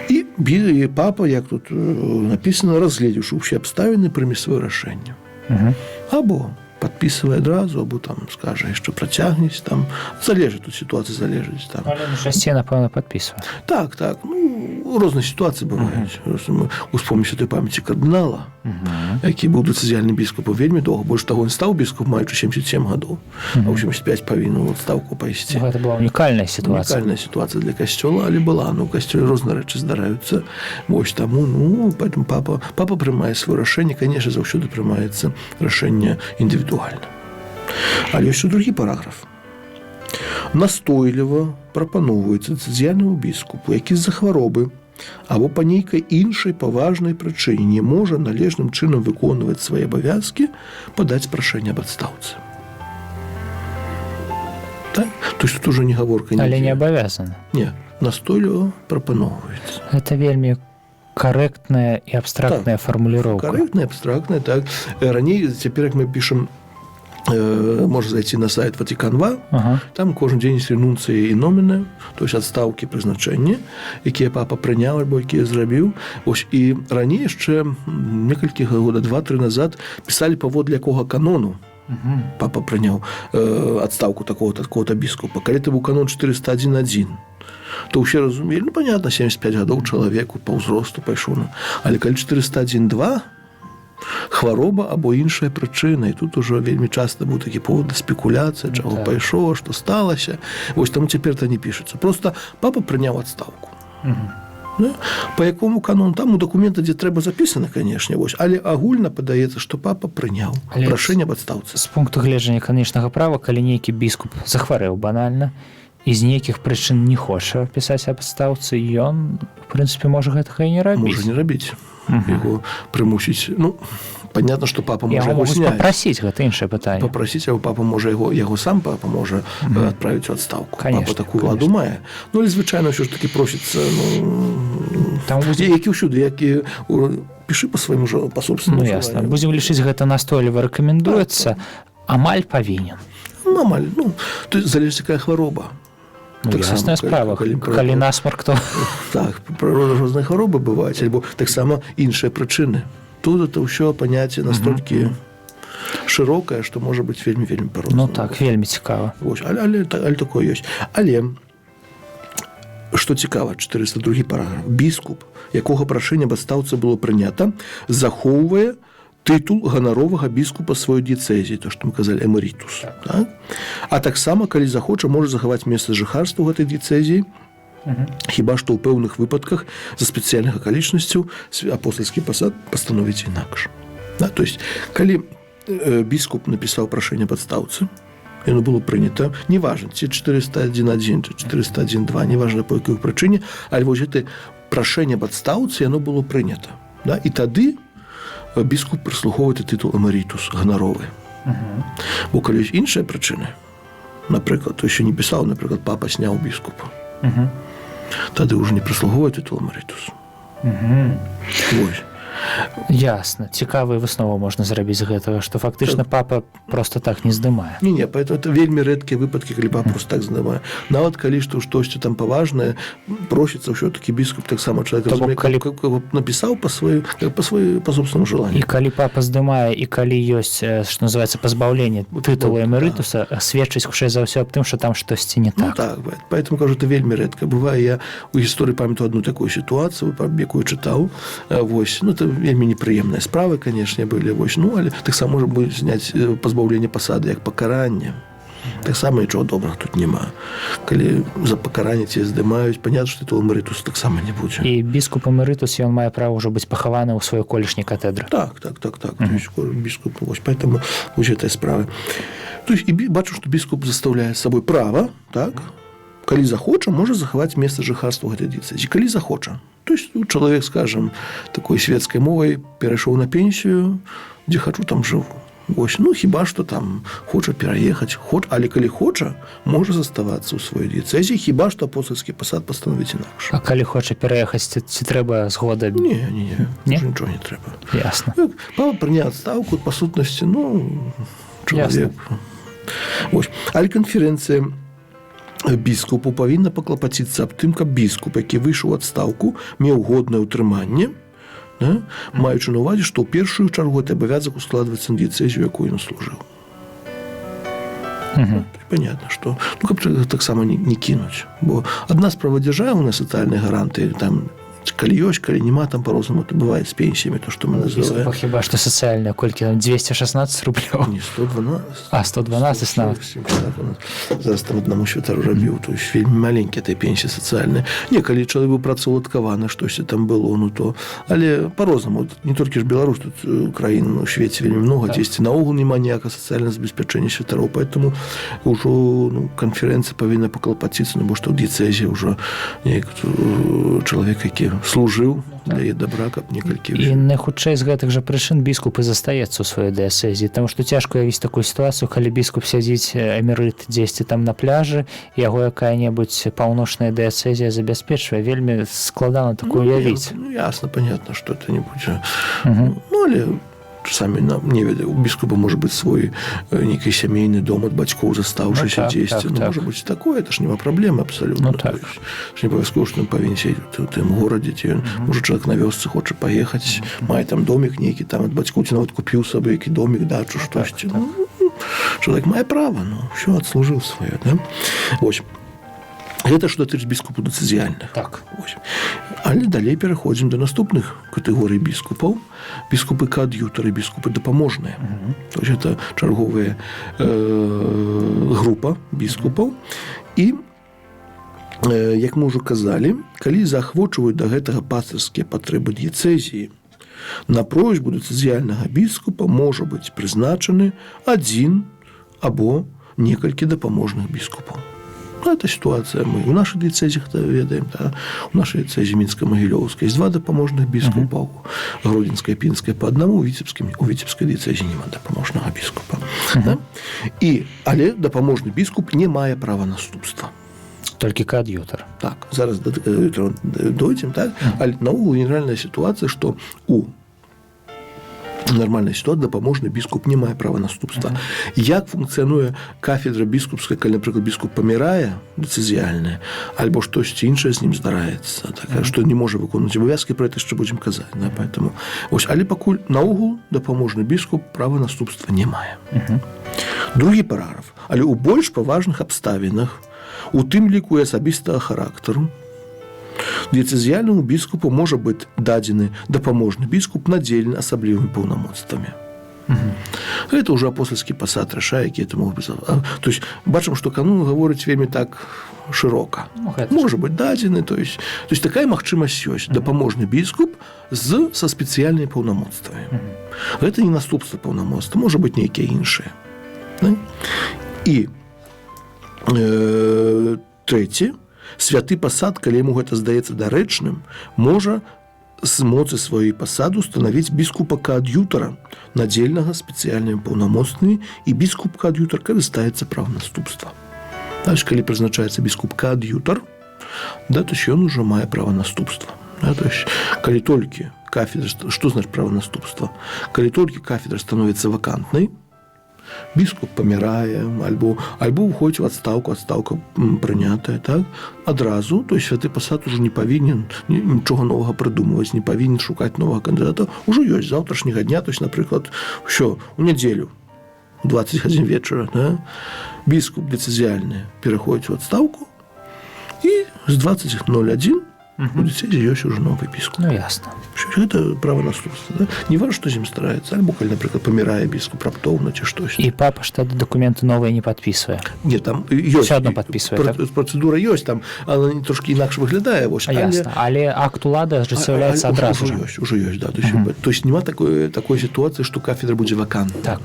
І папа, як тут написано, разгледзеўшы ўсе абставіны, прыме сваё рашэнне. Або падпісвае адразу, або там скажа, яшчэ працягнець там, залежыць, тут сітуацыя залежыць там. Але часцей, напэўна, падпісвае. Так, ну, розныя сітуацыі бываюць. Мы успомнім святой памяці кардынала, які быў дыяцэзіяльным біскупам вельмі доўга, больш таго, ён стаў біскуп, маючы 77 гадоў, а ў 75 павінен у адстаўку пайсці. Ну, гэта была унікальная сітуацыя. Унікальная сітуацыя для касцёла, але была. Ну, у касцёле розныя рэчы здараюцца. Вось таму, ну, поэтому папа прымае сваё рашэнне, конечно, заўсёды прымаецца рашэнне індывідуальна. Але ёсць другі параграф. Настойліва прапаноўваецца дыяцэзіяльнаму біскупу, які з-за хваробы або па нейкай іншай паважнай прычыне не можа належным чынам выконваць свае абавязкі, падаць прашэнне аб адстаўцы. Так? То есть тут уже не гаворка Але не абавязаны. Не, настойліва прапаноўваецца. Гэта вельмі карэктная і абстрактная фармуліроўка. Карэктная, абстрактная, так. Раней, цяпер, як мы пішам, можна зайти на сайт Ватикан 2, там кожны дзень ёсць нунцыі і номіны, то есть адстаўкі, прызначэнні, якія папа прыняў альбо якія зрабіў. Ось, і раней яшчэ некалькі года 2-3 назад пісалі, паводле якога канону папа прыняў адстаўку такого-то, такого-то біскупа. Калі это быў канон 401.1, то ўсе разумелі, ну, понятно, 75 гадоў чалавеку, па ўзросту пайшоў на. Але калі 401.2, Хвароба або іншая прычына, і тут ужо вельмі часта быў такі повод для спекуляцыі, чаго пайшоў, што сталася. Вось таму цяпер то не пішацца. Просто папа прыняў адстаўку. Да? По якому канону, там у дакумента, дзе трэба, запісана, канешне, вось, але агульна падаецца, што папа прыняў Але прашэнне аб адстаўцы. З пункту гледжання канонічнага права, калі нейкі біскуп захварэў банальна і з нейкіх прычын не хоча пісаць аб адстаўцы, ён, в прынцыпе, можа гэтага і не рабіць. Можа не рабіць, яго прымусіць, ну, понятно, что папа можа Яго яго могуць зняць. папрасіць, гэта іншае пытанне. Попросить, а папа можа яго сам папа можа отправить у адстаўку. Конечно, папа такую ладу мае. Ну, але звычайна ўсё ж таки просіцца, ну, Там будзе які ўсюды, які пішы по свайму жа, по собственному Ну, ясна, желанию. Будзем лічыць, гэта настойліва рэкамендуецца, амаль павінен. Ну, амаль, ну, то есть залежыць, якая хвароба. Ну, Таксама, ясная справа, калі насмарк, то Так, прырода, розныя хваробы бываюць, альбо таксама іншыя прычыны. Тут это ўсё паняцце настолькі шырокае, што можа быць вельмі, вельмі па-рознаму. Ну так, вельмі цікава. Вось, але такое ёсць. Але што цікава, 402 параграф: біскуп, якога прашэнне аб адстаўцы было прынята, захоўвае тытул ганаровага біскупа сваёй дыяцэзіі, то, што мы казалі, эмерытус, так? А таксама, калі захоча, можа захаваць месца жыхарства ў гэтай дыяцэзіі, хіба што ў пэўных выпадках за спецыяльных акалічнасцяў апостальскі пасад пастановіць інакш. Да, то есть калі біскуп напісаў прашэнне аб адстаўцы, яно было прынята, неважна, ці 401.1, ці 401.2, неважна, по якой прычыне, але вось гэты прашэнне аб адстаўцы, яно было прынята, да? І тады біскуп прыслугоўвае тытул эмерытус, ганаровы. Бо калі ёсць іншыя прычыны, напрыклад, то еще не пісаў, напрыклад, папа сняў біскупа, тады ўжо не прыслугоўвае тытул эмерытус. Вось. Ясна, цікавую выснову можна зрабіць з гэтага, што фактычна папа просто так не здымае. Не, поэтому это вельмі рэдкія выпадкі, калі папа просто так здымае. Нават калі што штосьці там паважнае, просіцца ўсё-таки, біскуп таксама чалавек То бок, разумее, напісаў по сваю, как по сваю, по собственному І желанию. калі папа здымае і калі ёсць, што называется, пазбаўленне тытулу вот, эмерытуса, сведчыць хутчэй за ўсё аб тым, што там штосьці не Ну, так. так, бывает. Поэтому кажу, это вельмі рэдка бывае. Я у гісторыі памятаю одну такую сітуацыю, якую чытаў. Вось, ну, это вельмі непрыемныя справы, канешне, былі, вось, ну, але таксама можа быць зняць, пазбаўленне пасады як пакаранне. Таксама нічого добрага тут няма. Калі за пакаранне ці здымаюць, понятно, што тытул эмерытус таксама не будзе. І біскуп эмерытус, ён мае права ўжо быць пахаваны ў сваёй колішняй катедры. Так. То есть біскуп, вось, поэтому вось этой справы. То есть, і бачу, што біскуп застаўляе з сабой права, так? Калі захоча, можа захаваць месца жыхарства ў гэтай дыяцэзіі, калі захоча. То есть, ну, чалавек, скажем, такой светской мовай, перайшоў на пенсію, дзе хачу, там жыву. Вось, ну, хіба што там хоча пераехаць, але калі хоча, можа заставацца ў сваёй дыяцэзіі, хіба што апостальскі пасад пастановіць інакш. А калі хоча пераехаць, ці трэба згода? Не, Не? не, нічого не трэба. Ясна. Ну, папа прыняў адстаўку, па сутнасці, ну, чалавек. Вось. Але канферэнцыя біскупу павінна паклапаціцца аб тым, каб біскуп, які выйшаў у адстаўку, меў годнае ўтрыманне, да, маючы на ўвазе, што ў першую чаргу гэты абавязак ускладваецца на дыяцэзію, якую ён служыў. Понятно, что, ну, каб таксама не кінуць. Бо адна справа дзяржаўная, сацыяльныя гарантыі, там, калі ёсць, калі няма, там по-рознаму это бывает з пенсіямі, то, што мы называем. Біскупа хіба што сацыяльная, колькі там, 216 рублёў? Не, 112. А, 112 нават. 147, так, у нас. Зараз там аднаму святару рабіў, то есть вельмі маленькія этой пенсіі сацыяльныя. Не, калі чалавек быў працаўладкаваны, штосьці там было, ну то, але по-рознаму, не толькі ж Беларусь, тут краін у свеце вельмі много, дзесьці наогул няма ніякага сацыяльнага забеспячэння святароў, поэтому ўжо, ну, канферэнцыя павінна паклапаціцца, ну, бо што дыяцэзія ўжо неяк, чалавек, які служыў для яе добра, каб некалькі І найхутчэй з гэтых жа прычын біскуп і застаецца ў сваёй дыяцэзіі, таму што цяжка уявіць такую сітуацыю, калі біскуп сядзіць эмерыт дзесьці там на пляжы, яго якая-небудзь паўночная дыяцэзія забяспечвае, вельмі складана такую уявіць. Ну, ясно, понятно, что это не будзе. Ну, але часамі нам не ведаю, у біскупа можа быць свой нейкі сямейны дом ад бацькоў застаўшыся Ну, так, дзесьці. так, Ну, так. можа быць такое, это ж няма праблемы абсалютна. Ну, так. То есть, ж не абавязкова, што ён павінен сядзець у тым горадзе, ці ён, можа, чалавек на вёсцы хоча паехаць, мае там домик нейкі там ад бацькоў, ці нават купіў сабе які домик, дачу, штосьці. Ну, чалавек мае права, ну, ўсё, адслужыў сваё, да? Вось. Гэта што датычыць біскупу дыяцэзіяльных. Так. Вось. Але далей пераходзім до наступных катэгорый біскупаў: біскупы каад'ютары, біскупы дапаможныя. То есть это чарговая група біскупаў. І як мы ўжо казалі, калі заахвочваюць да гэтага пастырскія патрэбы дыяцэзіі, на просьбу дыяцэзіяльнага біскупа можа быць прызначаны адзін або некалькі дапаможных біскупаў. Ну, это ситуация, мы у нашай дыяцэзіі это ведаем, да? У нашай дыяцэзіі мінска-магілёўскай есть два дапаможных біскупаў, гродзенская, пінская по аднаму, у віцебскай дыяцэзіі няма дапаможнага біскупа. Да? І але дапаможны біскуп не мае права наступства. Толькі каад'ютар. Так, зараз да каад'ютара дойдзем, так? Але наогул генеральная сітуацыя, што у нармальная сітуацыя, дапаможны біскуп не мае права наступства. Як функцыянуе кафедра біскупская, калі, напрыклад, біскуп памірае дыяцэзіяльная, альбо штосьці іншае з ім здараецца, так, што не можа выконваць абавязкі, про это яшчэ будзем казаць, да, поэтому ось, але пакуль наогул дапаможны біскуп права наступства не мае. Другі параграф. Але ў больш паважных абставінах, у тым ліку і асабістага характару, дыяцэзіяльнаму біскупу можа быць дадзены дапаможны біскуп, надзелены асаблівымі паўнамоцтвамі. Гэта ўжо апостальскі пасад рашае, які это мог бы. То есть бачым, што канон гаворыць вельмі так шырока. Ну, гэта ж. Можа быць дадзены, то есть такая магчымасць ёсць: дапаможны біскуп са спецыяльнымі паўнамоцтвамі. Гэта не наступства паўнамоцтва, можа быць нейкія іншыя. Да? І трэці: святы пасад, калі яму гэта здаецца дарэчным, можа з моцы сваёй пасады устанавіць біскупа каад'ютара, надзеленага спецыяльнымі паўнамоцтвамі, і біскуп каад'ютар карыстаецца правам наступства. То есть, калі прызначаецца біскуп каад'ютар, да, то есть ён уже мае права наступства. Да, то есть, калі толькі кафедра, што значит права наступства? Калі толькі кафедра становіцца вакантнай, біскуп памірае альбо уходзіць у адстаўку, адстаўка прынятая, так, адразу, то есть святы пасад уже не павінен нічога новага прыдумваць, не павінен шукаць новага кандыдата, ўжо ёсць з заўтрашняга дня, то есть, напрыклад, ўсё, у нядзелю 20 гадзін вечара, да, біскуп дыяцэзіяльны пераходзіць у адстаўку, і з 20:01 у дыяцэзіі ёсць ужо новы біскуп. Ну, ясно. Всё, гэта права наступства, да? Не важно, што з ім стараецца, альбо калі, напрыклад, памірае біскуп раптоўна ці штось. І папа ж тады дакументы новыя не падпісвае. Не, там ёсць Всё адно падпісвае, так? Працэдура ёсць там, она не трошки інакш выглядае, вось. А, ясно. Але акт улады ажыццяўляецца адразу ўжо ж. Ёсць, уже ёсць, да, то есть, то есть няма такой сітуацыі, што кафедра будзе вакантна.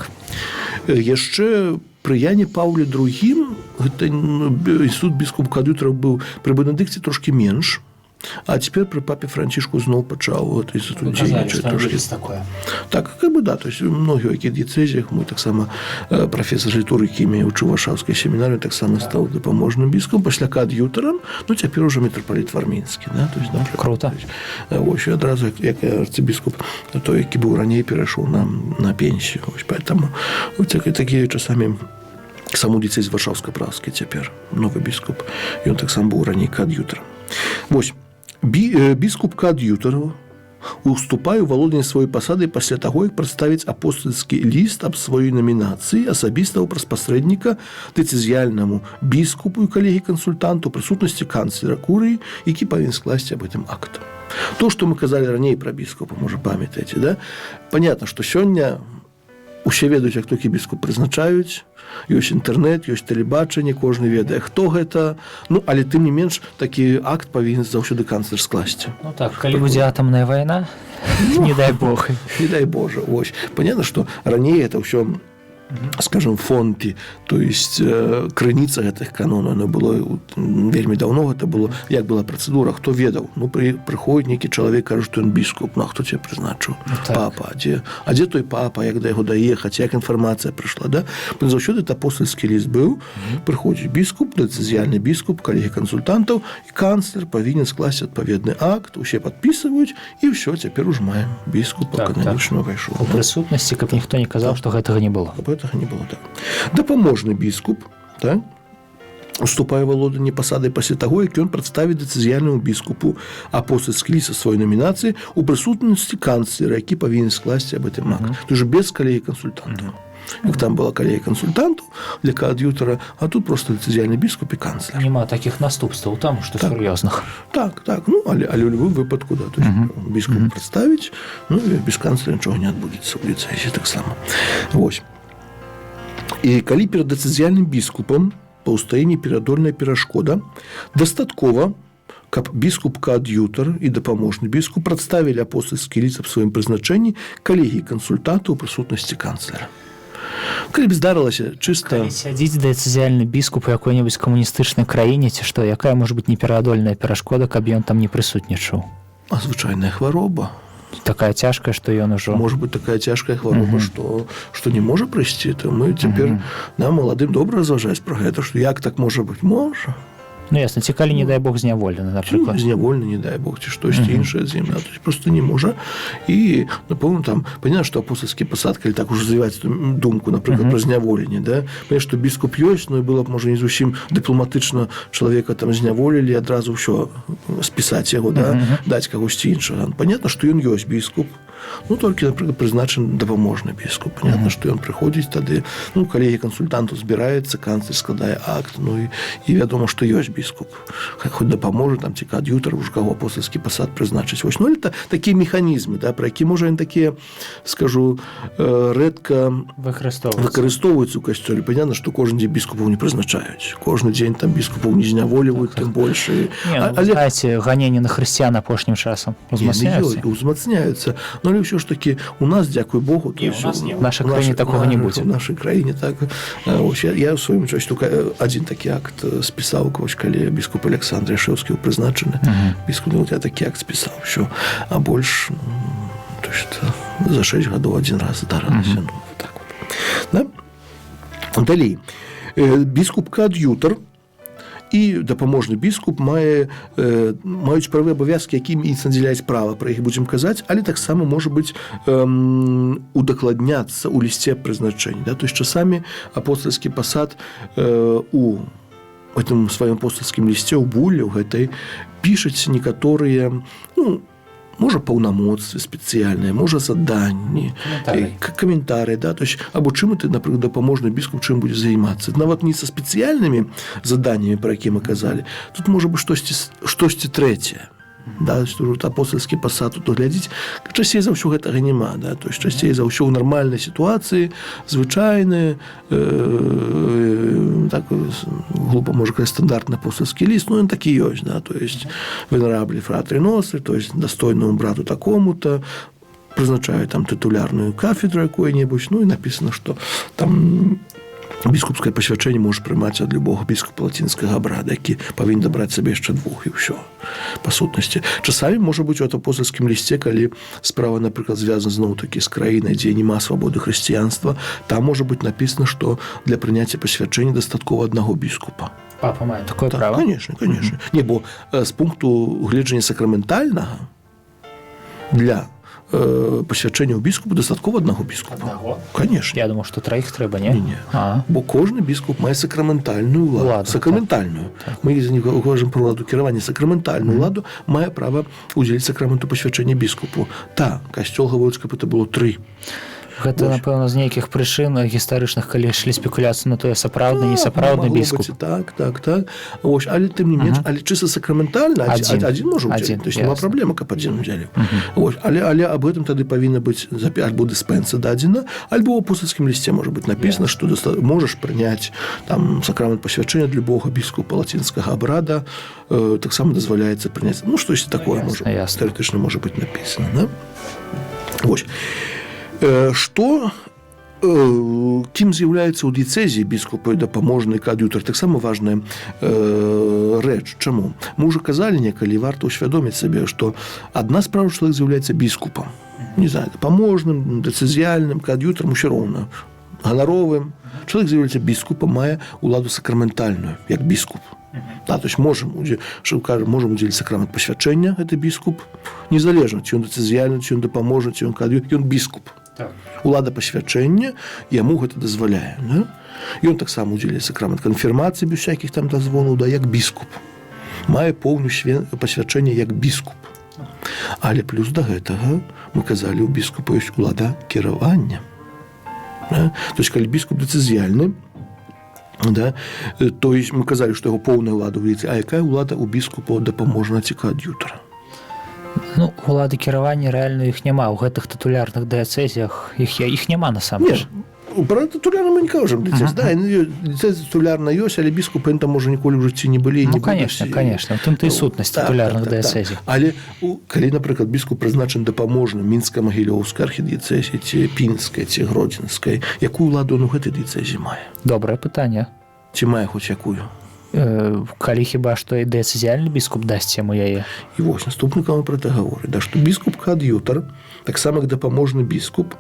Яшчэ пры Яне Паўле другім гэта, ну, інстытут біскуп каад'ютараў быў, пры Бенедыкце трошки менш, а цяпер пры папе Францішку зноў пачаў гэты інстытут дзейнічаць трошки. Такое. Так, как бы да, то есть многія ў якіх дыяцэзіях, мы таксама, прафесор літургіі вучыў варшаўскай семінарыі, таксама стаў дапаможным біскупам, пасля каад'ютарам, ну, цяпер уже мітрапаліт вармінскі, да, то есть, напрыклад, Круто. То есть, вось, і адразу як арцыбіскуп той, які быў раней, перайшоў на пенсію, ось, поэтому вот такія часамі. Саму дыяцэз варшаўска-праскі цяпер новы біскуп, ён таксама быў раней каад'ютарам. Вось біскуп каад'ютараў уступае ў валоданне сваёй пасадай пасля таго, як прадставіць апостальскі ліст аб сваёй намінацыі асабіста праз пасрэдніка дыяцэзіяльнаму біскупу і калегі кансультанту прысутнасці канцлера курыі, які павінен скласці аб гэтым акт. То, што мы казалі раней пра біскупа, можа, памятаеце, да? Понятно, што сёння усе ведаюць, як толькі біскуп прызначаюць, ёсць інтэрнэт, ёсць тэлебачанне, кожны ведае, хто гэта. Ну, але тым не менш такі акт павінен заўсёды канцлер скласці. Ну так, калі будзе атамная вайна, не дай бог. Не дай Боже, ось. Понятно, что раней это ўсё, скажем, фонты, то есть крыніца гэтых канонаў, оно было вельмі даўно, гэта было, як была працэдура, хто ведаў? Ну, прыходзіць нейкі чалавек, кажа, што ён біскуп, ну, а хто цябе прызначыў? Ну, так. Папа, а дзе той папа, як да яго даехаць, як інфармацыя прыйшла, да? Заўсёды это апостальскі ліст быў, прыходзіць біскуп, дыяцэзіяльны біскуп, калегі кансультантаў, і канцлер павінен скласці адпаведны акт, усе падпісваюць, і ўсё, цяпер уж маем біскупа кананічна ўвайшоў. У прысутнасці, каб ніхто не казаў, што гэтага не было. Каб гэтага не было, так. Дапаможны біскуп, так, уступае ў валоданне пасадай пасля таго, як ён прадставіць дыяцэзіяльнаму біскупу апостальскі ліст са сваёй намінацыі ў прысутнасці канцлера, які павінен скласці аб гэтым акт. То есть без калегі кансультантаў. Як там была калегія кансультантаў для каад'ютара, а тут просто дыцэзіяльны біскуп і канцлер. Няма такіх наступстваў там, што Так. сур'ёзных. Так, ну, але ў любым выпадку, да, то есть біскуп прадставіць, ну, і без канцлера нічога не адбудзецца ў дыяцэзіі таксама. Вось. І калі перад дыцэзіяльным біскупам паўстае неперадольная перашкода, дастаткова, каб біскуп-каад'ютар і дапаможны біскуп прадставілі апостальскі ліст аб сваім прызначэнні калегіі кансультантаў у прысутнасці канцлера. Калі б здарылася чыста. Калі сядзіць дыяцэзіяльны біскуп у якой-небудзь камуністычнай краіне ці што, якая можа быць непераадольная перашкода, каб ён там не прысутнічаў? А звычайная хвароба. Такая цяжкая, што ён ужо. Может быть такая цяжкая хвароба, что не можа прыйсці, то мы цяпер нам, маладым, добра разважаць про гэта, что як так можа быць? Можа. Ну ясна, ці калі, не дай бог, зняволены, напрыклад. Зняволены, не дай бог, ці штосьці іншае з ім, да, то есть просто не можа. І, напэўна, там понятно, что апостальскі пасад, калі так уже развіваць эту думку, напрыклад, про зняволенне, да, понятно, что біскуп ёсць, но і было б, можа, не зусім дыпламатычна чалавека там зняволілі, адразу ўсё спісаць яго, да, даць кагосьці іншага. Понятно, что ён ёсць біскуп, ну, толькі, напрыклад, прызначан дапаможны біскуп. Понятно, что ён прыходзіць тады, ну, калегія кансультантаў збіраецца, канцлер складае акт, ну і вядома, што ёсць біскуп, хоць дапаможа там ці каад'ютар, уж каго апостальскі пасад прызначыць. Вось, ну, это такія механізмы, да, пра які, можа, яны такія, скажу, рэдка выкарыстоўваецца. Выкарыстоўваюцца ў касцёле. Понятно, што кожны дзень біскупаў не прызначаюць, кожны дзень там біскупаў не зняволіваюць, тым больш. Не, ну, але знаете, ганенні на хрысціян апошнім часам узмацняюцца. Узмацняюцца, но але ўсё ж таки у нас, дзякуй Богу, то Не, есть у нас не. В нашай краіне такога не будзе. У нашай краіне так. Ось, я ў сваім часе только адзін такі акт спісаў, вось, калі біскуп Александр Яшэўскі прызначаны біскуп, ну, вот я такі акт спісаў, всё, а больш, ну, то есть это за 6 гадоў один раз здарылася, ну, вот так вот, да? Далей. Біскуп каад'ютар і дапаможны біскуп маюць правы, абавязкі, якім іх надзяляюць права, пра іх будзем казаць, але таксама можа быць удакладняцца ў лісце прызначэння, да? То есть часамі апостальскі пасад у гэтым сваём апостальскім лісце, ў булле ў гэтай, пішаць некаторыя, ну, можа, паўнамоцтвы спецыяльныя, можа, заданні. Каментары. Каментары, да, то есть або чым ты, напрыклад, дапаможны біскуп, чым будзе займацца, нават не са спецыяльнымі заданнямі, пра якія мы казалі, тут можа быть штосьці трэцяе, да, что вот апостальскі пасад тут глядзіць. Часцей за ўсё гэтага няма, да, то есть часцей за ўсё ў нармальнай сітуацыі звычайны, так глупо, можа казаць, стандартны апостальскі ліст, ну, ён такі ёсць, да, то есть venerabili fratri nostri, то есть достойному брату такому-то прызначаю там тытулярную кафедру якую-небудзь, ну і написано, что там біскупскае пасвячэнне можаш прымаць ад любога біскупа лацінскага абрада, які павінен дабраць сабе яшчэ двух, і ўсё. Па сутнасці, часамі можа быць у апостальскім лісце, калі справа, напрыклад, звязана зноў такі з краінай, дзе няма свабоды хрысціянства, там можа быць написано, что для прыняцця пасвячэння дастаткова аднаго біскупа. Папа мае такое Так, право? Конечно. Не, бо з пункту гледжання сакраментальнага для пасвячэння ў біскупу дастаткова аднаго біскупа. Аднаго? Конечно. Я думаў, што траіх трэба, не? Не-не. А. Бо кожны біскуп мае сакраментальную уладу. Уладу, Сакраментальную. Мы не кажам про уладу кіравання, сакраментальную уладу, мае права удзеліць сакраменту пасвячэння біскупу. Та, касцёл гаворыць, каб это было тры. Гэта, Вось. напэўна, з нейкіх прычын гістарычных, калі ішлі спекуляцыі на тое, сапраўдны, не сапраўдны Магло біскуп. быць і так. Ось, але тым не менш, але чыста сакраментальна Адзін. адзін можа Адзін, удзеліць. То есть няма ясна. праблемы, каб адзін удзеліў. Ось, але аб гэтым тады павінна быць альбо дыспенса дадзена, альбо ў апостальскім лісце можа быць написано, што можаш прыняць там сакрамент пасвячэння для любога біскупа лацінскага абрада, таксама дазваляецца прыняць. Ну, штось такое ясна, можа, ясна. тэарэтычна можа быць написано. Да? Ось. Што кім з'яўляецца ў дыяцэзіі біскупы дапаможны каад'ютар, таксама важная рэч. Чаму? Мы ўжо казалі некалі, варта ўсвядоміць сабе, што адна справа, чалавек з'яўляецца біскупам, не знаю, дапаможным, дыяцэзіяльным, каад'ютарам, усё роўна, ганаровым, чалавек з'яўляецца біскупам, мае уладу сакраментальную як біскуп. Да, то есть можем, что кажем, можем удзеліць сакрамент пасвячэння, гэты біскуп, незалежна, ці ён дыяцэзіяльны, ці ён дапаможа, ці ён каад'ютар, ён біскуп. Улада пасвячэння яму гэта дазваляе, да? Ён таксама удзеляе сакрамент канфірмацыі без всякіх там дазволаў, да, як біскуп. Мае поўню пасвячэнне як біскуп. Але плюс да гэтага, мы казалі, у біскупа ёсць улада кіравання. Да? То есть калі біскуп дыцэзіяльны, да, то есть мы казалі, што яго поўная ўлада ў дыцэзіі, а якая ўлада ў біскупа дапаможна ці каад'ютара? Ну, улады кіравання рэальна іх няма ў гэтых тытулярных дыяцэзіях, іх няма насамрэч. Пра тытулярна мы не кажам дыцэз, да, тытулярна ёсць, але біскупы там можа ніколі ў жыцці не былі. Ну, конечно, конечно, у тым то і сутнасць тытулярных дыяцэзій. Але калі, напрыклад, біскуп прызначан дапаможным мінска-магілёўскай архідыяцэзіі ці пінскай ці гродзенскай, якую ўладу он у гэтай дыяцэзіі мае? Добрае пытанне. Ці мае хоць якую? Калі хіба што і дыяцэзіяльны біскуп дасць яму яе. І вось наступны канон пра это гаворыць, да, што біскуп каад'ютар, таксама як дапаможны біскуп,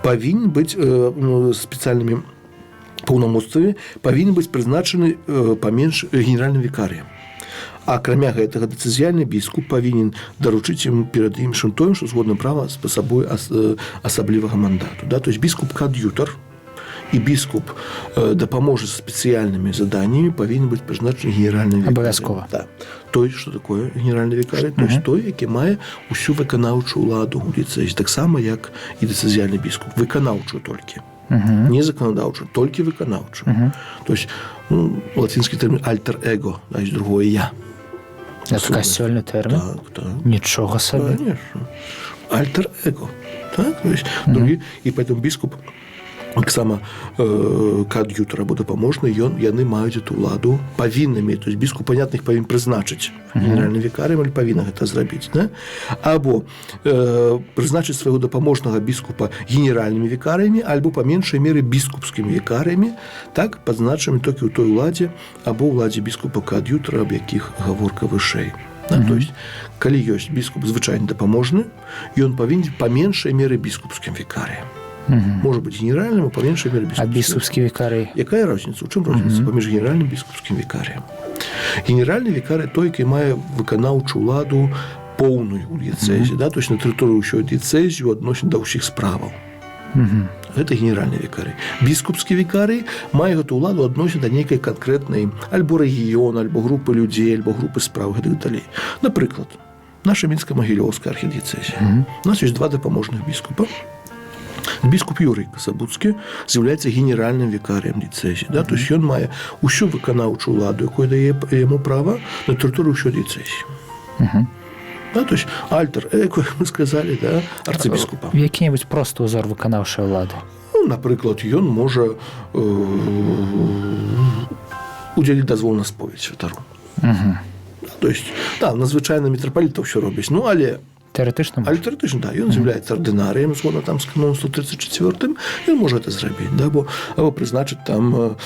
павінен быць ну, спецыяльнымі паўнамоцтвамі, павінен быць прызначаны паменш генеральным вікарыем. А акрамя гэтага дыцэзіяльны біскуп павінен даручыць ім перад іншым тое, што згодна права з сабой асаблівага мандату. Да? То есть біскуп каад'ютар і біскуп дапаможа з спецыяльнымі заданнямі павінен быць прызначаны генеральным вікарыем. Абавязкова. Да. Той, што такое генеральны вікарый, то есть той, які мае ўсю выканаўчую ўладу ў дыяцэзіі, таксама як і дыцэзіяльны біскуп, выканаўчую толькі. Не заканадаўчую, толькі выканаўчую. То есть, ну, лацінскі тэрмін альтер эго, да, есть другое я. Это касцёльны тэрмін? Так, так. Нічога сабе. Конечно. Альтер эго. Так, то есть, другі, і поэтому біскуп таксама каад'ютар або дапаможны, ён яны маюць эту ўладу, павінны мець, то есть біскуп, понятно, іх павінен прызначыць генеральным вікарыем или павінна гэта зрабіць, да? Або прызначыць свайго дапаможнага біскупа генеральнымі вікарыямі альбо па меншай меры біскупскімі вікарыямі, так, пазначанымі толькі ў той уладзе або ўладзе біскупа каад'ютара, аб якіх гаворка вышэй. Да, то есть калі ёсць біскуп звычайна дапаможны, ён павінен па меншай меры біскупскім вікарыем. Может быть генеральным, а па меншай меры А біскупскі вікарый? Якая розніца? У чым розніца паміж генеральным біскупскім вікарыем? Генеральны вікарый той, які мае выканаўчую ўладу поўную ў дыяцэзіі, да, то есть на тэрыторыю ўсёй дыяцэзіі адносін да ўсіх справаў. Гэта генеральны вікарый. Біскупскі вікарый мае гэту ўладу адносін да нейкай канкрэтнай альбо рэгіёна, альбо групы людзей, альбо групы спраў, гэтак далей. Напрыклад, наша мінска-магілёўская архідыяцэзія. У нас ёсць два дапаможных біскупа. Біскуп Юрый Касабуцкі з'яўляецца генеральным вікарыем дыяцэзіі. Да? То есть ён мае ўсю выканаўчую ўладу, якую дае яму права на тэрыторыю ўсёй дыяцэзіі. Да, то есть альтер эго, як мы сказалі, да, арцыбіскупа. Які-небудзь просты ўзор выканаўчай улады? Ну, напрыклад, ён можа удзяліць дазвол на споведь святару. То есть, да, надзвычайна мітрапаліта ўсё робіць, ну, але Тэарэтычна але тэарэтычна, да, ён з'яўляецца ардынарыем, згодна там з каноном 134, ён можа это зрабіць, да, бо або прызначыць там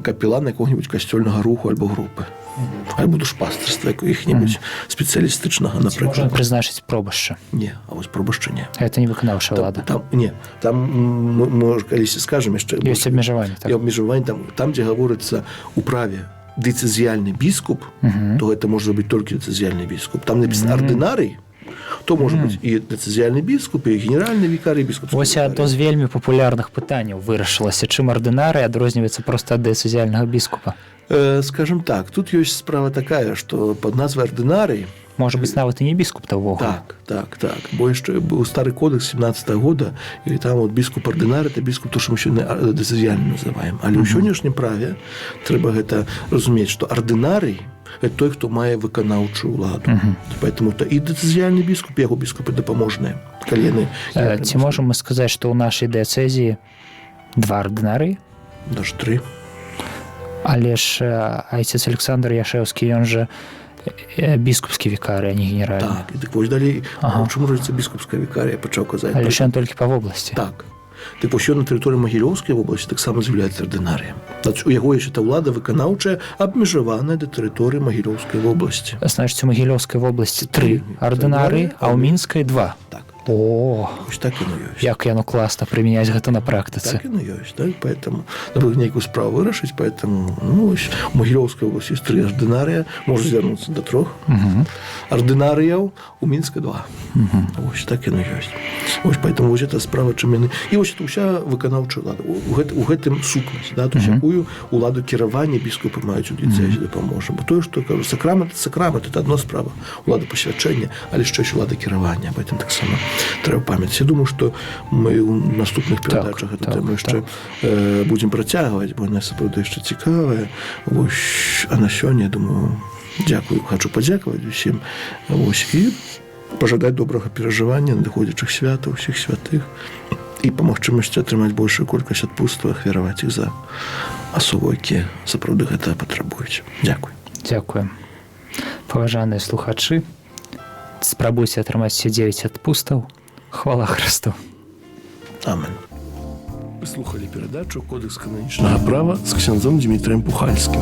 капелана якога-небудзь касцёльнага руху альбо групы, альбо душпастарства якіх-небудзь спецыялістычнага, Можна напрыклад. прызначыць пробашча? Не, а вось пробашча не. Это не выканаўчая ўлада. Там, не, там мы, можа, калісьці скажам яшчэ. Ёсць абмежаванне, так? Так. Абмежаванне там, дзе гаворыцца у праве дыцэзіяльны біскуп, то гэта можа быць толькі дыцэзіяльны біскуп. Там написано ардынарый, то можа быць і дыцэзіяльны біскуп, і генеральны вікарый, біскуп. Вось адно з вельмі папулярных пытанняў вырашылася: чым ардынарый адрозніваецца проста ад дыяцэзіяльнага біскупа? Скажем так, тут ёсць справа такая, што пад назвай ардынарый Можа быць, нават і не біскуп-то ўвогуле. Так. Бо яшчэ быў стары кодекс 17 -го года, і там вот біскуп ардынар это біскуп, то, што мы сёння дыцэзіяльным называем. Але ў сённяшнім праве трэба гэта разумець, што ардынарый это той, хто мае выканаўчую ўладу. Поэтому то і дыцэзіяльны біскуп, яго біскупы дапаможныя. Калі яны Ці можам мы сказаць, што ў нашай дыяцэзіі два ардынары? Даже тры. Але ж айцец Александр Яшэўскі, ён жа біскупскі вікарый, а не генеральны. Так, і так вось далей, у чым розніца біскупская вікарыя, пачаў казаць. Але ж ён толькі па вобласці. Так. Так вось, ён на тэрыторыі Магілёўскай вобласці таксама з'яўляецца ардынарыем. Значит, у яго ёсць эта ўлада выканаўчая, абмежаваная да тэрыторыі Магілёўскай вобласці. Значыць, у Магілёўскай вобласці тры ардынары, а ў Мінскай два. Так. О, Вось так яно ёсць. як яно класна прымяняць гэта на практыцы. Так яно ёсць, так? Поэтому надо нейкую справу вырашыць, поэтому, ну, вось, у Магілёўскай обласці ёсць тры ардынарыя, можа звярнуцца да трох ардынарыяў, у Мінска два. Вось так яно ёсць. Вось поэтому вось эта справа, чым яны. І вось это ўся выканаўчая ўлада. У гэтым сутнасць, да, то есть якую уладу кіравання біскупы маюць у дыяцэзіі дапаможа. Бо тое, што кажу, сакрамент, сакрамент это одна справа, улада пасвячэння, але яшчэ ёсць улада кіравання, об этом таксама. Трэба памятаць. Я думаю, што мы ў наступных перадачах гэту тэму яшчэ будзем працягваць, бо яна сапраўды яшчэ цікавая. Вось, а на сёння, я думаю, дзякую, хачу падзякаваць усім. Вось, і пажадаць добрага перажывання надыходзячых святаў, усіх святых, і па магчымасці атрымаць большую колькасць адпустаў, ахвяраваць іх за асобы, якія сапраўды гэта патрабуюць. Дзякуй. Дзякуем. Паважаныя слухачы, спрабуйце атрымаць все 9 адпустаў. Хвала Хрысту. Амен. Вы слухали перадачу «Кодэкс кананічнага права» з ксяндзом Дмітрием Пухальскім.